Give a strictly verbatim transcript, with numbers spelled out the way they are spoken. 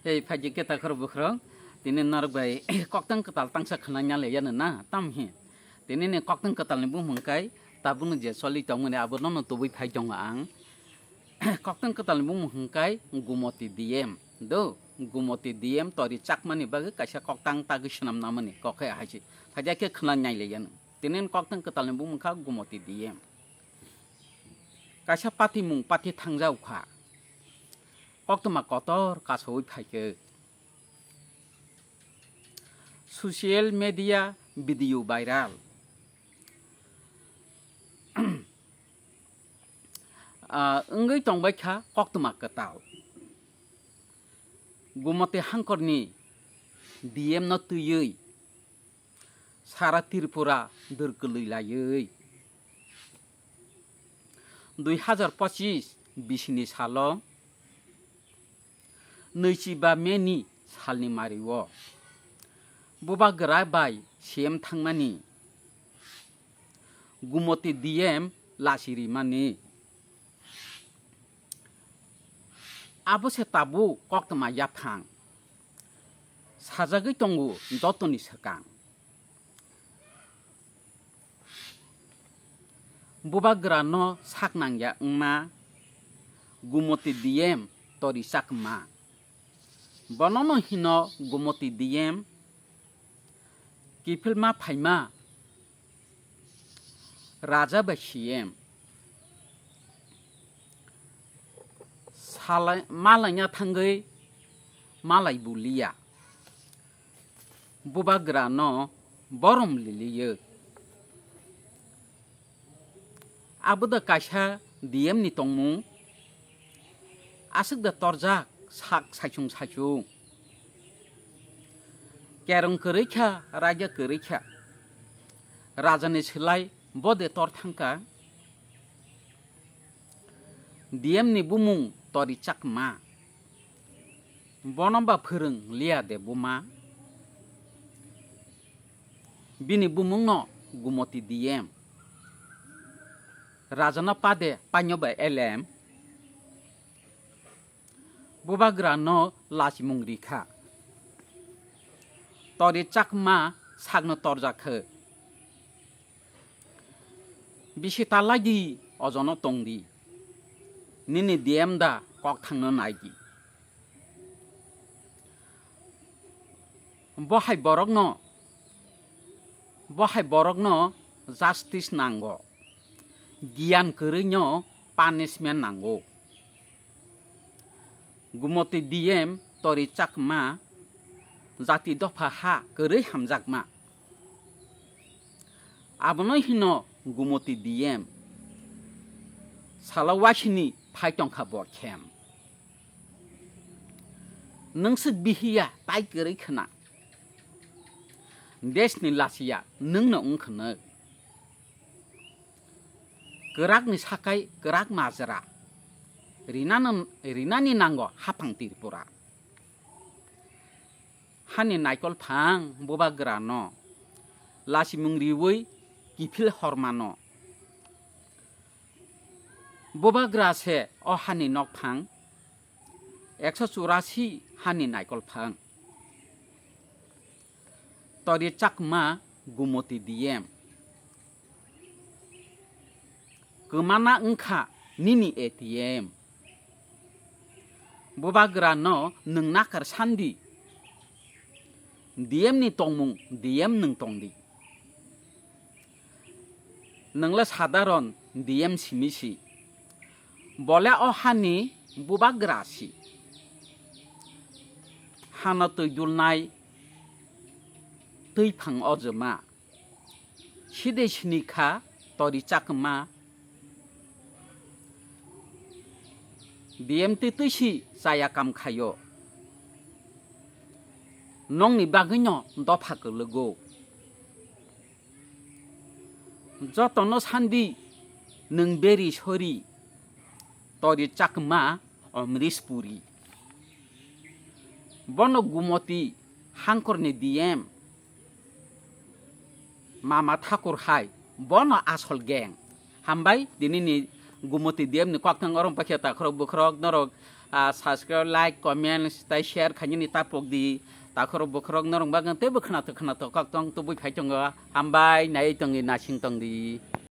Tei phaikhe khe takhorok bwkhorok, tini norok bai koktwng kwtal tangsa khwna nyalai yano na, tam hi? Tini ni koktwng kwtal ni bumung kai tabukno je choli tongmani abo nono tubui phai tongo ang. Koktwng kwtal ni bumung hwnkhe Gumoti D M. Do, Gumoti D M tori chakmani bagwi kaisa koktang tagwi swnam namani kok hai hai se. Phaikhe khwna nyalai yano. Tini ni koktwng kwtal ni bumung kha Gumoti D M. Kaisa patimung pati thangjao kha. Koktwma kotor kasaui phaikhe. Social media video viral. Ah, wngwi tongbai kha koktwma kwtal. Gumoti hangkorni D M no twiwi sara Tripura dwr kwlwi laiwi. Dui hazar pochis bisini salo nwichiba May ni salni mario bubagra bai C M thangmani Gumoti D M lasi rimani. Abo se tabuk koktwma yaphang sajagwi tongo jotoni swkang. Bubagra no sak nangya wngma Gumoti D M tori chakma. Bono no hino Gumoti D M kiphilma phaima raja bai C M. Salai-, malaina thangwi malai buliya. Bubagra no borom liliyo. Abo da kaisa D M ni tongmung. Aswk da torjak sak saichung saichung. Kerong kwrwi kha, raida kwrwi kha. Raja ni swlai bo de tor thangka. D M ni bumung tori chakma. Bono ba phwrwng liya de buma. Bini bumung no Gumoti D M. Raja no pade panyo ba L M. Bubagra no lachimung rikha. Tori chakma sakno torjakhe. Bisi talai di, ojono tong di. Nini D M da kok thangno nai di. Bo hai borokno, bo hai borokno justice nango. Giyan kwrwino punishment nango. Gumoti D M tori chakma jati dopha ha kwrwi hamjakma. Abono hino Gumoti D M. Salo wasini phai tongkha bo khem. Nwng swk bihiya tai kwrwi khna. Desni lasiya nwngno wng khna. Kwrakni sakai kwrak majra. Rinano, rinani nango haphang Tripura. Hani naikol phang bubagra no. Lasimung riwi kiphil hormano. Bubagra se o hani nok phang. Ekso churasi hani naikol phang. Tori chakma Gumoti D M. Kwmana wngkha nini A T M. Bubagra no nwng nakar sandi. D M ni tongmung D M nwng tongdi. Nwngla sadharon D M simi si. Bole o hani bubagra si. Hano twi dulnai twi phang ojoma. Sidei sini kha tori chakma. D M twi twi si chaya kam khaio. Nongni bagwino dopha kwlwgo. Jotono sandi nwng beri sori tori chakma Omrish Puri. Bono Gumoti hangkorni D M Mama Thakur hai bono asol geng. Hambai dinini Gumoti D M ni koktwng orong pakhe takhorok bukhorok norok Ah, subscribe, like, comments, tai share khainani ta pok di. Takhorok bokhorok norok bagwi teibo khwnathok khwnathok kok tong tubui phai tongo. Hambai, nai tongdi, nasing tongdi.